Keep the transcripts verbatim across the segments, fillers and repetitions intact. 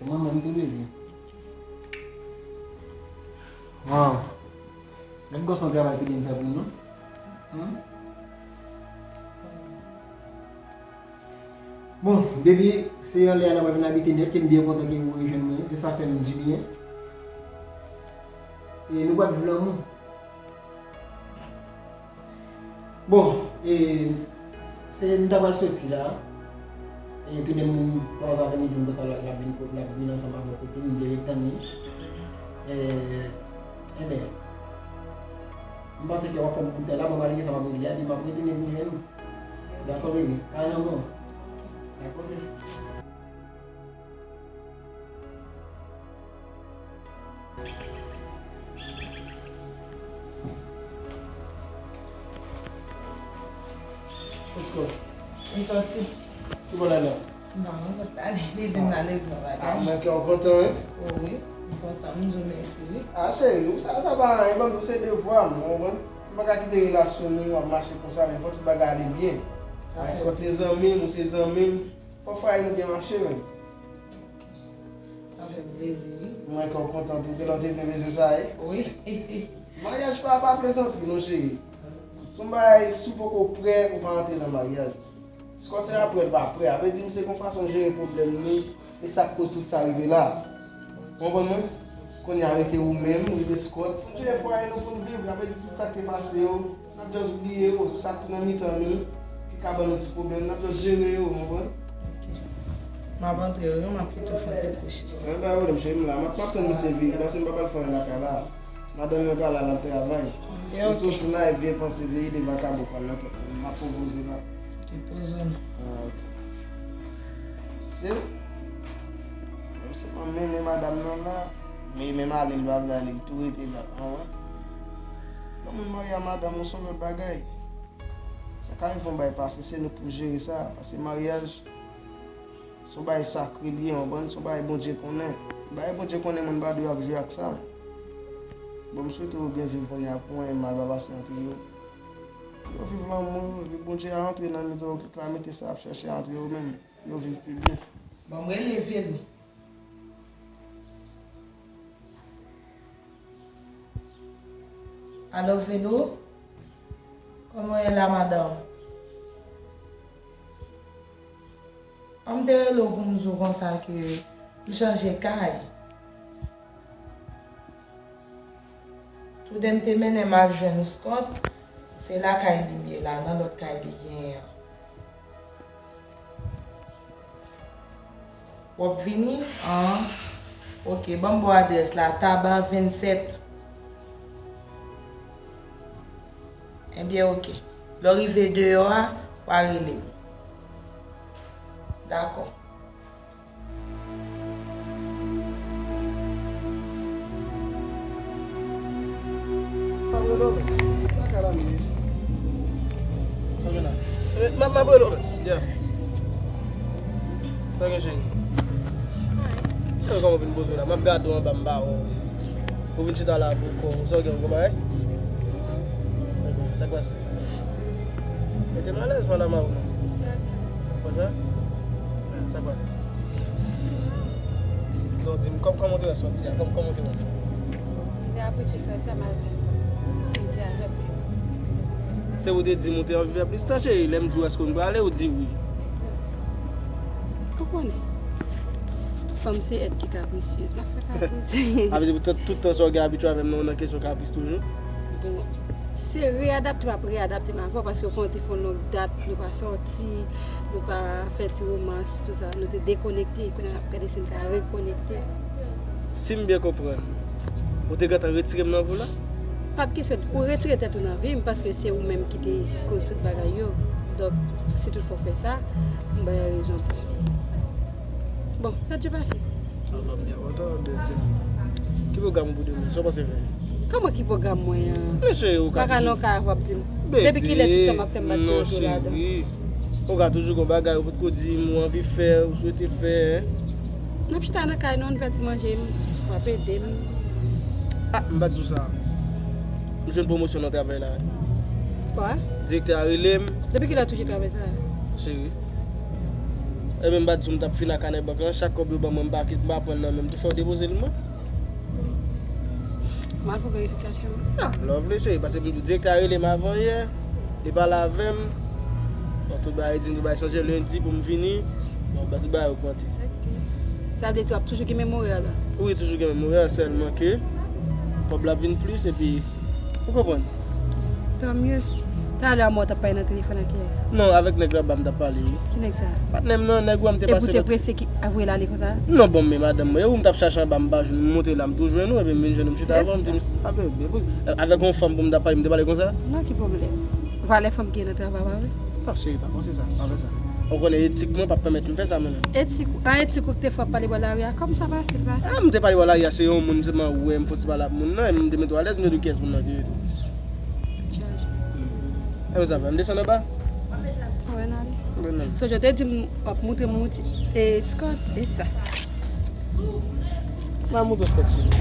Manman m tou, baby. Wow. Gad gwosè yon travay Pidin fè pou nou. Hmm? Bon, baby, se anlè a n ap vin abite nèt, ke m byen kontan ke ou rejwenn mwen, e sa fè m dibyen. E nou pral viv lanmou. Bon, e, se, m ta pral soti la. E, toudenmen, twa zè aprèmidi, m konsa l ap vin, l ap vin ansanm avèk ou tou, m vle ret tann li. E, enben, m panse ke w ap fè m kout la, bon, malgre sa m ap regle a, epi m ap retounen vin jwenn ou. Dakò, bebe? Kay lanmou. Dakò, bebe? Let's go. Li soti. Ki bò l ale? M pa konn kote l ale. Li di m l ale gran bagay. Ah, mwen kè w kontan, wi. O wi, m kontan. M di w mèsi, wi. Ah, cheri, ou sa, sa pa anyen, ban m se devwa m, ou konprann? M pa ka kite relasyon nou ap mache konsa, men fò tout bagay ale byen. Ay, sòt se zanmi m, ou se zanmi m. Fò fwaye nou byen mache, menm. Sa fè m plezi, wi. Mwen wè kè w kontan tou, gen lè w te byen bezwen sa, wi. Wi. Maryaj pa, pa plezantri, non, cheri. Se yon bagay, si w poko prè, ou pa antre nan maryaj. Scott se aprè l pa prè. A vle di, misye gon fason jere pwoblèm li, e sa k koz tout sa rive la. Ou konprann mwen? Kounye a rete ou menm, rete Scott. Fò n jere fwaye nou pou n viv, a vle di, tout sa k te pase yo, n ap just bliye yo, sa k nan mitan nou, ki ka ban nou ti pwoblèm, n ap just jere yo, ou konprann? M ap antre wi, m ap kite w fè yon ti kouche. Mwen pa pwoblèm, cheri, m la. M ap, m ap tann misye vini, paske m pa pral fè anyen lakay la. Madanm mwen pa la, l ap travay. Si m soti la, e vye panse, vye ide vakabon pral nan tèt mwen, m ap fè w poze la. Ki poze m? Ah, ok. Se, menm si m ap mennen madanm nan la, men menm ale l pa vle ale, l tou rete la, an wè. Lè moun marye a madanm ou, se yon lòt bagay. Sa ka rive yon bagay pase, se nou pou jere sa, paske maryaj, se yon bagay sakre li ye, ou konprann? Se yon bagay Bondye konnen. Bagay Bondye konnen, moun pa dwe ap jwe ak sa. Bon, m swete yo byen viv kounye a pou anyen mal pa pase antre yo. Yo viv lanmou yo, epi Bondye a antre nan mitan yo, kèk la mete sa ap chèche antre yo menm, pou yo viv pi byen. Bon, m rele Velo. Alo, Velo? Kòman w ye la, madanm? An, m te rele w pou m di w konsa ke m chanje kay. Toude m te mennen m al jwenn Scott, se lakay li m ye la, nan lòt kay li genyen an. W ap vini? An, ok, ban m ba w adrès la, Taba vennsèt. Ebyen, ok. Lè w rive deyò a, w a rele m. Dakò. M ap rele w, men. Lakay la m ye. Ok, la. Eh, m ap, m ap rele w, men. Yeah. Sa gen, cheri? Kòman w vin poze w la? M ap gade w anba, m pa wè w. Ou vin chita la pou kò w. Sa w gen, ou konn bagay? Sa k pase? Mete m alèz, pale avè w non. Konsa? Sa k pase? Non, di m, kò-, kòman w te wè sòti a? Kòm-, kòman w te wè sa? M te apresye sòti a malgre m te anvi fè plis tan, cheri. Lè m di w èske nou prale, ou di wi. Ou konnen. Fanm se èt ki kaprisyez. M ap fè kapris. A vle di, tout, tout tan sa w gen abitye avè m nan, ou nan kesyon kapris toujou? Bon, se reyadapte m ap reyadapte m avè w, paske w konnen te fè yon long dat, nou pa sòti, nou pa fè ti womans, tou sa. Nou te dekonekte, kounye a n ap gade si n ka rekonekte. Si m byen konprann, ou te gentan retire m nan vi w la? Pa t kesyon, ou retire tèt ou nan vi m, paske se ou menm ki te koz tout bagay yo. Donk, si toutfwa w fè sa, m ba w rezon pou ou. Bon, sa dwe pase. Sa va byen, kontan, byen di m. Ki pwogram ou pou demen? Sa w panse fè? Kòman ki pwogram mwen an? Men cheri, ou ka toujou. Pa ka nan kay avè w ap di m. Depi kilè tout sa m ap fè m pa t gen ladan? Bebe, non, cheri. Ou ka toujou gen bagay ou potko di m, ou anvi fè, ou swete fè, en. N ap chita nan kay nou, ann fè ti manje, m, w ap ede m. Ah, m pa t di w sa. M jwenn pwomosyon nan travay la. Kwa? Direktè a rele m. Depi kilè w touche travay sa a? Cheri. Ebyen, m pa t di w m t ap fin ak kanè bank lan, chak kòb yo ban mwen, m pa kit, m pa pran l nan men m tou, fò w depoze l mwen. M al fè verifikasyon. Ah, love li, cheri, paske m di w direktè a rele m avan yè, li pale avè m. Bon, tout bagay di m tout bagay chanje lendi pou m vini. Bon, ba tout bagay ogmante. Ok. Sa vle di w ap toujou gen menm orè la? Wi, toujou gen menm orè, sèlman ke kòb la ap vin plis, epi ou konprann. Tant mieux. Talè a mwen t ap pale nan telefòn ak kiyès? Non, avèk nèg la ba m t ap pale, wi. Ki nèg sa? Patnè m nan, nèg ou a m te pase. Epi w te prese ki a voye l ale konsa? Non, bon, men madanm mwen, e ou m t ap chache anba, m pa jwenn, m monte la, m tou jwenn ou, epi m vin jwenn ou, m chita avè w, m di m, a, bebe, avèk yon fanm pou m t ap pale, m te pale konsa? Non, ki pwoblèm? Valè fanm ki gen nan travay pa vre? Non, cheri, pa panse sa, pa fè sa. Ou konnen etik mwen p ap pèmèt m fè sa, mwen menm. Etik, an etik ou te fè w ap pale bò lari a, kòman sa pase, l pase? Ah, m te pale bò lari a, se yon moun, m sèlman wè, m fon ti pale ak moun nan, e m te mete w alèz, m te di w kiyès moun nan te ye tou. Chanje. E mwen sa fè, m desann anba? Wè, n ale. Bon, n ale. Sonje w te di m w ap montre m yon ti, e, Scott, e sa. M a montre w Scott, cheri.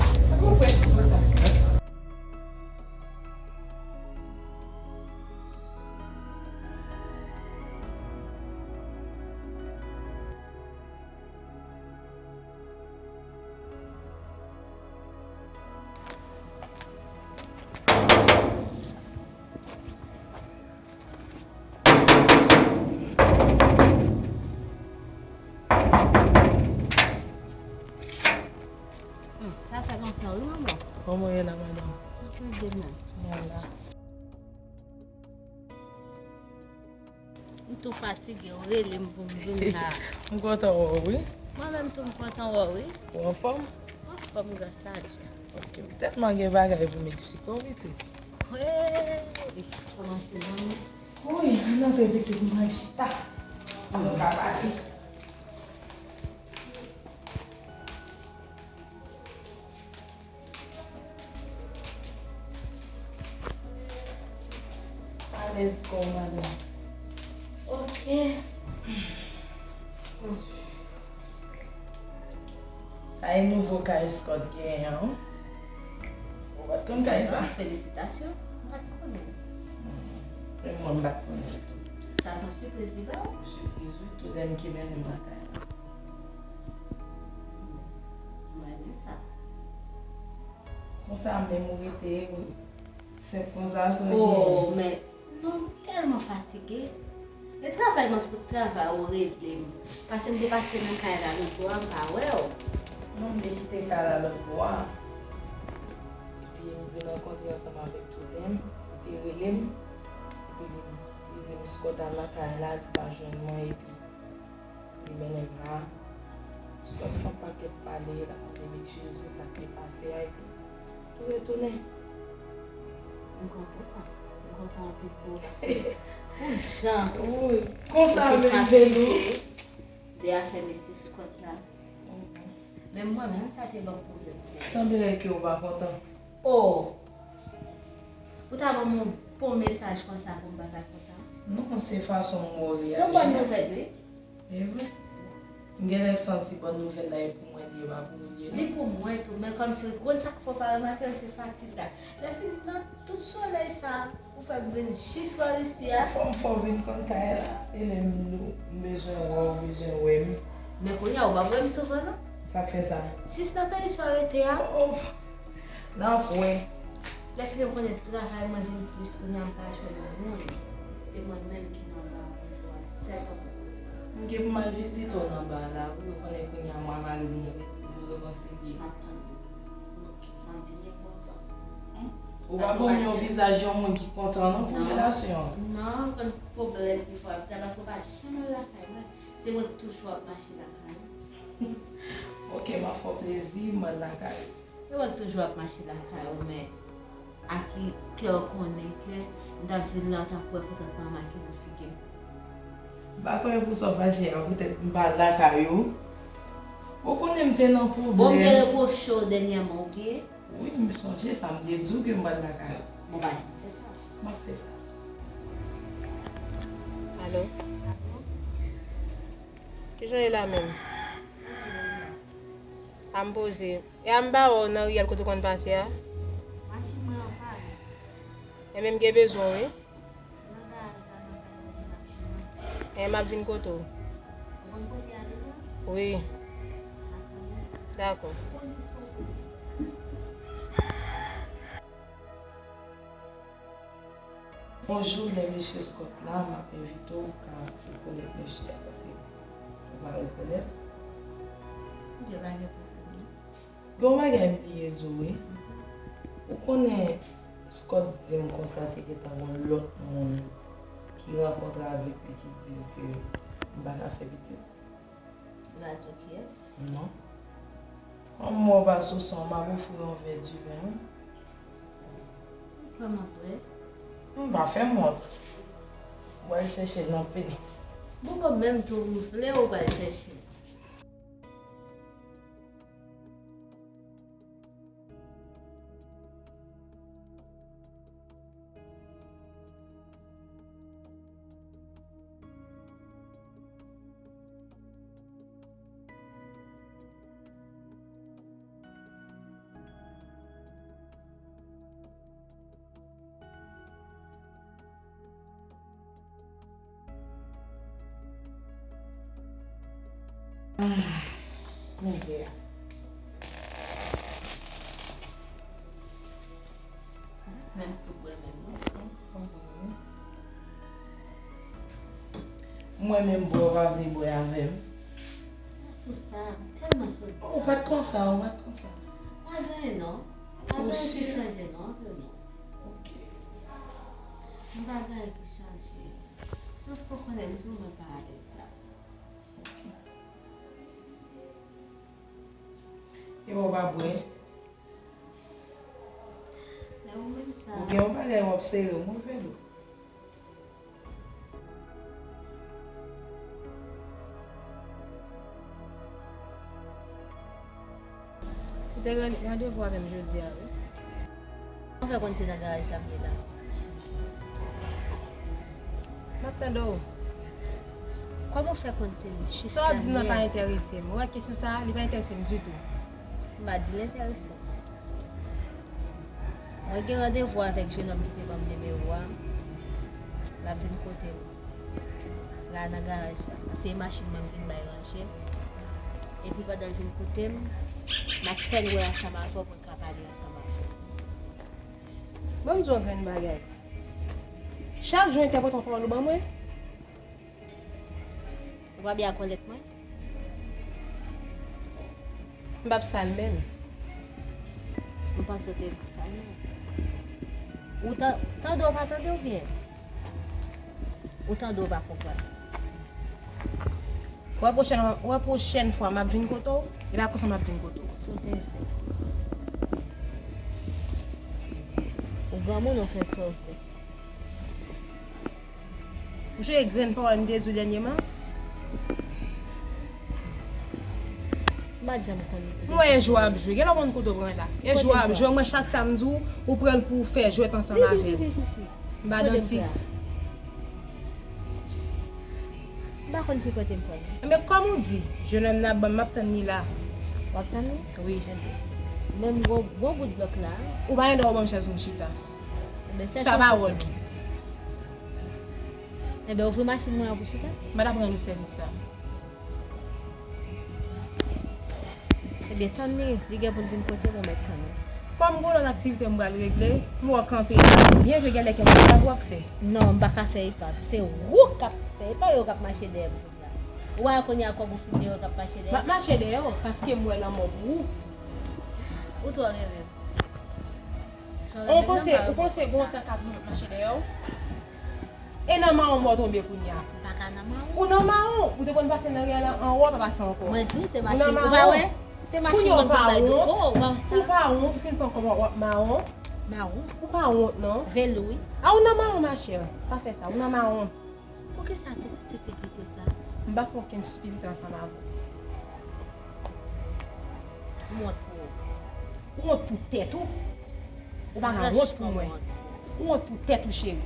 Hmm, sa fè lontan, wi, manman. Kòman w ye la, madanm? Sa fè de mwa. Mwen la. M tou fatige, w rele m pou m vin la. M kontan wè w, wi. Mwen menm tou, m kontan wè w, wi. Ou anfòm? M anfòm, gras a Dye. Ok, m tèlman gen bagay pou m eksplike w, pitit. Hey, kòmanse zanmi. Wi, ann antre, pitit, m pral chita. Pou nou ka pale. Alèz kò w, madanm. Ok. Sa e nouvo kay Scott genyen an. Ou pa t konn kay sa? Felisitasyon. M pa t konnen. Hmm. Menm mwen, m pa t konnen l tou. Sa se yon sipriz li ba w? Sipriz, wi. Tou lè m ki mennen m lakay la. M renmen sa. Konsa menm ou rete, senp konsa, sa w gen? Oh, men, non, m tèlman fatige. E travay m ap sot travay, ou rele m. Paske m te pase nan kay la lòt bò a, m pa wè w. Non, m te kite kay la lòt bò a. Epi m vin rankontre ansanm avèk Toulèm, li te rele m. Epi li, li di m Scott al nan kay la, li pa jwenn mwen, epi li mennen m la. Scott fè yon pakèt pale, l ap mande m eskiz pou sa k te pase a, epi tou retounen. M kontan sa. M kontan anpil pou ou, paske pou jan ou te fatige de afè mesye Scott la. Menm mwen menm, sa te ban m pwoblèm. Sanble ke ou pa kontan. Oh! Ou ta ban m yon bon mesaj konsa pou m pa ta kontan? Non, se fason m wè w reyaji. Se yon bòn nouvèl, wi. E vre. M genlè santi bòn nouvèl la e pou mwen li ye, pa pou ou li ye, non. Li pou mwen tou, men kòmsi, ou konn sa k fè w pa remake l, se fatig la. Lè fini nan tout solèy sa, ou fè m vin jis pa isi a. Fò m fè w vin konn kay la. E lè m, m bezwen wè w, bezwen wè m. Men kounye a, ou p ap wè m souvan, non. Sa k fè sa? Jis nan peyi sa w rete a. Oh, oh. Nan pwen. Lè fini w konnen travay mwen vin plis, kounye a m pa jwenn moun. E mwen menm ki nan ba a sèlman. M gen pou m al vizite w nan ba a la, wi, ou konnen kounye a mwen a mari m, nou rekonsilye. M ap tann ou. Ok. M ap byen kontan. Hmm? Ou pa ban m yon vizaj yon moun ki kontan non pou relasyon an. Non, konn pwoblèm ki fè w ap di sa, paske w pa janm al lakay mwen. Se mwen k toujou ap mache lakay ou. Ok, m ap fè w plezi, m al lakay ou. E mwen k toujou ap mache lakay ou, men a ki kè w konnen ke m t ap vin la, w t ap wè kontantman m ki nan figi m? M pa konnen pou sa w fache a, poutèt m pa al lakay ou. Ou konnen m te nan pwoblèm. Bon, m te repwoche w dènyèman, ok? Wi, m sonje sa, m te di w ke m pral lakay ou. Bon, pa janm fè sa. M ap fè sa. Alo? Kijan w ye la menm? A m poze. E a m pa wè w nan riyèl kote w konn pase a? Machin mwen an pale. E menm gen bezwen w, wi. E m ap vin kote w. Wi. Dakò. Bonjou, lè mesye Scott la, m ap envite w ka rekonèt mesye a, paske ou pa rekonèt. Gen bagay pou fè, non? Gen yon bagay m bliye di w, wi. Ou konnen Scott di m konsa te gentan gen lòt moun ki rankontre avèk li ki di l ke m pa ka fè pitit. Radyo kiyès? Non. Kòm mwen pa sou son, m ap ofri w yon vè diven, wi. Kòman vre? M pa fè m wont. Ou al chèche l nan peni. Bon, bon, menm si w vle, ou pral chèche. Ah, men vè a. Menm si w bwè menm non. Mwen menm bwè, w pa vle bwè avè m. Pa sou sa, m tèlman sot. Ou pa t konsa, ou pa t konsa. Pa gen anyen non. Pa gen anyen ki chanje non, antre non. Ok. M pa gen anyen ki chanje. Sof ke w konnen m di w mwen pa alèz la. Ok. E bon, w pa bwè? Men ou menm sa. Ou gen yon bagay w ap sere, w move dlo. Ou te gen randevou avè m jodi a, wi. Kòman w fè konn se nan garaj la m ye la? M ap tande w. Kòman w fè konn se jis la m ye? Sa w ap di m nan pa enterese m. Ou wè kesyon sa a, li pa enterese m ditou. M pa di l enterese w. Mwen gen randevou avèk jennonm ki te ban m nimewo a. L ap vin kote m la nan garaj la. Se machin mwen m vin bay ranje. Epi pandan l vin kote m, m ap fè l wè ansanm avè w pou n ka pale ansanm avè w. Ban m di w yon grenn bagay. Chak jou w entèprete yon pawòl ou ban mwen. Ou pa byen ak kòlèt mwen? M p ap sal men m. M panse w te sal men w. Ou tan-, tande w pa tande w byen? Ou tande w pa konprann? Wè pwochèn, wè pwochèn fwa m ap vin kote w, e pa konsa m ap vin kote w. Sa w te fè? Ou granmoun, ou fè sa w vle. Ou sonje grenn pawòl m te di w dènyèman? M pa t janm konn. M wè e jwe w ap jwe. Genlè w konn kote w pran la. E jwe w ap jwe. Mwen, chak sa m di w, ou pran l pou w fè jwèt ansanm avè l. M pa dantis. M pa konn ki kote m pran l. Enben, kòm ou di, jennonm nan ap ban m, m ap tann li la. W ap tann li? Wi. Enben, menm gwo, gwo bout blòk la. Ou pa gen dwa ban m chèz pou m chita. Sa pa wòl mwen. Enben, ouvri machin mwen an pou chita. M pa t ap rann ou sèvis sa. Ebyen, tann li, li gen pou l vin kote mwen, mèt tann li. Kòm gon lòt aktivite m pral regle, m wè w kanpe la, byen ke genlè kèk epav w ap fè. Non, m pa ka fè epav. Se ou k ap fè epav, yo k ap mache dèyè m kounye a. Ou pa wè kounye a kòm ou fin dèyè yo k ap mache dèyè m? M ap mache dèyè w, paske m wè lanmò pou ou. Ou twò renmen m. Ou panse, ou panse gen yon tan k ap mache dèyè w? E nan mawon mwen w tonbe kounye a? M pa ka nan mawon. Ou nan mawon. Ou te konn pase nan riyèl anwo, w pa pase ankò. Mwen di w se machin, ou pa wè? Se machin mwen te bay do. Oh, ou pa wè sa? Ou pa wont, ou fin pran kòb w ap mawon? Mawon? Ou pa wont, non? Velo, wi. A, ou nan mawon, machè. Pa fè sa, ou nan mawon. Poukisa tout stipidite sa? M pa fè okenn stipidite ansanm avè w. M wont pou ou. Ou wont pou tèt ou. Ou pa ka wont pou mwen. Ou wont pou tèt ou, cheri.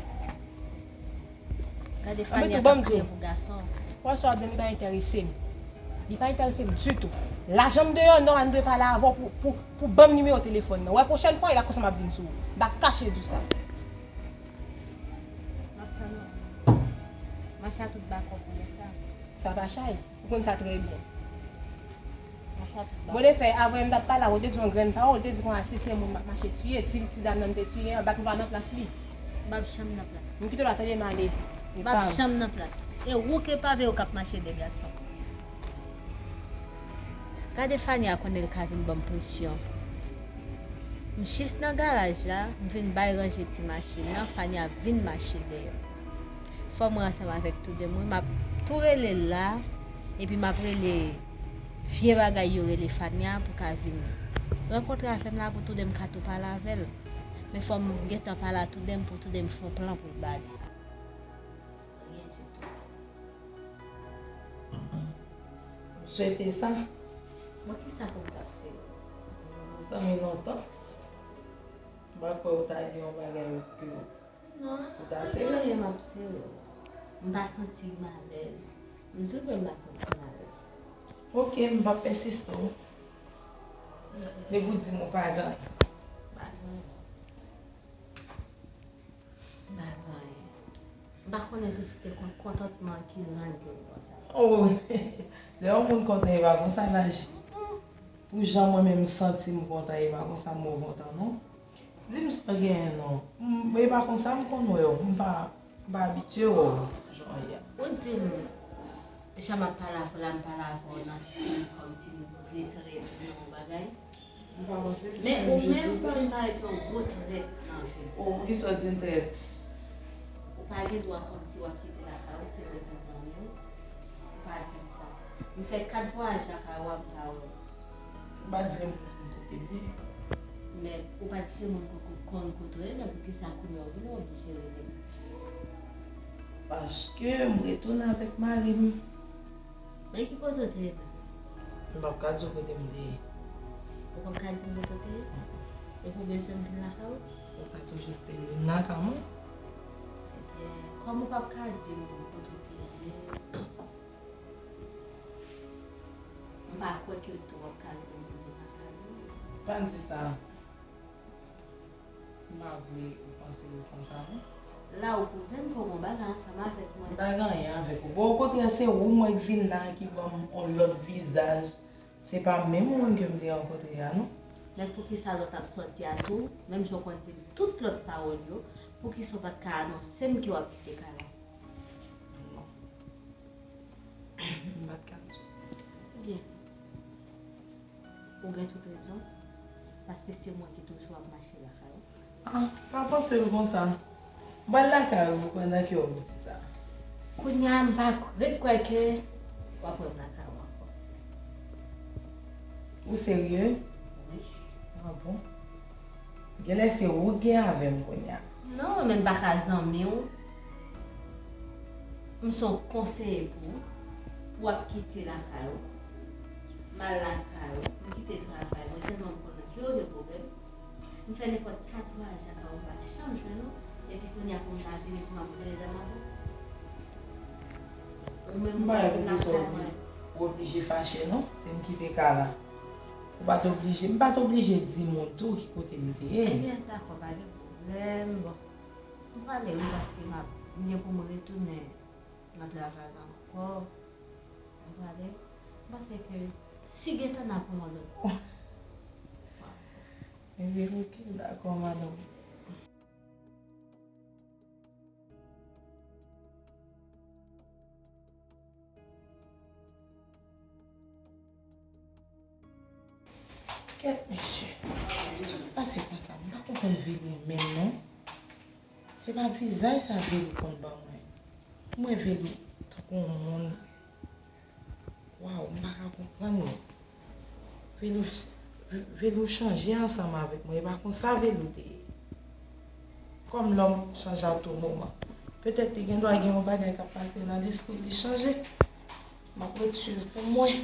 Gade Fania k ap kriye pou gason. Wè sa w ap di, li pa enterese m. Li pa enterese m ditou. Lajan m deyò, non, pa dwe pale avè w pou, pou, pou ban m nimewo telefòn nan. Wè, pwochèn fwa, e la konsa m ap vin sou ou. M pa kache di w sa. M ap tann ou. Mache a tout bakò pou lè sa. Sa pa chay. Ou konn sa trè byen. Mache a tout ba. Bon, de fè, avan m t ap pale a ou, ou te di yon grenn pawòl, ou te di konsa si se moun m ap mache tiye, ti, ti dam nan m te tiye an, bak m pa nan plas li. M p ap janm nan plas. M kite w la, tande m ale. M p ap janm nan plas. E ou ke pa vle ou k ap mache de gason. Gade Fania konnen l ka vin ban m presyon. M jis nan garaj la, m vin bay ranje ti machin nan, Fania vin mache dèyè. Fò mwen ansanm avèk tou de mwen, m ap tou rele l la, epi m ap rele vye bagay yo rele Fania pou ka vin rankontre avè m la pou tou de m ka tou pale avè l. Men fò m gentan pale a tou de m pou tou de m fè yon plan pou l ba li. Anyen ditou. M swete sa. Bon, kisa pou m t ap sere? Nou zanmi lontan. M pa kwè ou ta gen yon bagay ke ou ta sere. Non, anyen m ap sere. M pa santi m alèz. M di w ke m pa santi m alèz. Ok, m p ap pèsiste w. Depi w di m ou pa gen anyen. Pa gen anyen. M pa gen anyen. M pa konnen tou si te kon-, kontantman ki rann ke m konsa. Oh, lè yon moun kontan, e pa konsa l aji. Pou jan mwen menm m santi m kontan, e pa konsa m wè w kontan, non. Di m sa w genyen, non. M, e pa konsa m konn wè w. M pa, m pa abitye wè w jan w ye a. Ou di m, jan m ap pale avè w la, m pale avè w nan stil kòmsi m vle trete w yon bagay. M pa panse se menm jis ou sa. Men ou menm, ou vin parèt yon gwo trèt nan vi m. O, poukisa w di m trèt? Ou pa gen dwa kòmsi w ap kite lakay ou, se mwen ki zanmi w. Ou pa di m sa. M fè kat vwayaj lakay ou a, m pa wè w. Ou pa t vle m konn kote m ye. Men ou pa t vle moun konn, konn kote w ye, men poukisa kounye a w vin oblije rele m? Paske m retounen avèk mari m. Men ki kote w te ye menm? M p ap ka di w kote m te ye. Ou p ap ka di m kote w te ye? Mm-mm. Epi w bezwen m vin lakay ou? Ou ka toujou vin lakay mwen. Ebyen, kòm ou p ap ka di m kote w te ye, m pa kwè ke tou w ap ka rele m pou m te pa ka vini. Pa di sa. M pa vle ou panse l konsa, non. La, ou pwouve m ke w gen yon bagay ansanm avèk mwen. M pa gen anyen avèk ou. Bon, okontrè, se ou m wè k vin la, ki ban m yon lòt vizaj. Se pa menm ou menm ke m te rankontre a, non. Men poukisa lè w t ap sòti a tou, menm jan w konn di m tout lòt pawòl yo, poukisa w pa t ka anonse m ke w ap kite kay la? Non. M pa t ka di w. Byen. Ou gen tout rezon, paske se mwen ki toujou ap mache lakay ou. Ah, pa panse l konsa. M pral lakay ou pandan ke w ap di sa. Kounye a, m pa ret kwè ke w ap wè m lakay ou ankò. Ou serye? Wi. Ah bon? Genlè se ou k gen avè m kounye a. Non, men m pa ka zanmi w. M se yon konseye pou ou, pou w ap kite lakay ou. M al lakay ou, m kite travay mwen, tèlman m konn ke w gen pwoblèm. M fè nenpòt kat vwayaj lakay ou, m pa janm jwenn ou, epi kounye a pou m ta vini pou m ap rele dam avè w. Ou menm ou pa vin lakay mwen. Ou oblije fache non, si m kite kay la. Ou pa t oblije, m pa t oblije di moun tou ki kote m te ye. Ebyen, dakò, pa gen pwoblèm. Bon, m prale wi, paske m ap, m gen pou m retounen nan travay la ankò. M prale. M panse ke si gentan n ap pran yon lòt. Ebyen, oke, dakò, madanm. Kèt, mesye. Sa k pase konsa? M pa konprann Velo menm, non. Se pa vizaj sa Velo konn ban mwen. M wè Velo tankou yon moun. Waw, m pa ka konprann li. Velo, Velo chanje ansanm avèk mwen. E pa konsa Velo te ye. Kòm lòm chanje a tou moman. Petèt li gen dwa gen yon bagay k ap pase nan lespri li chanje. M ap ret swiv pou m wè.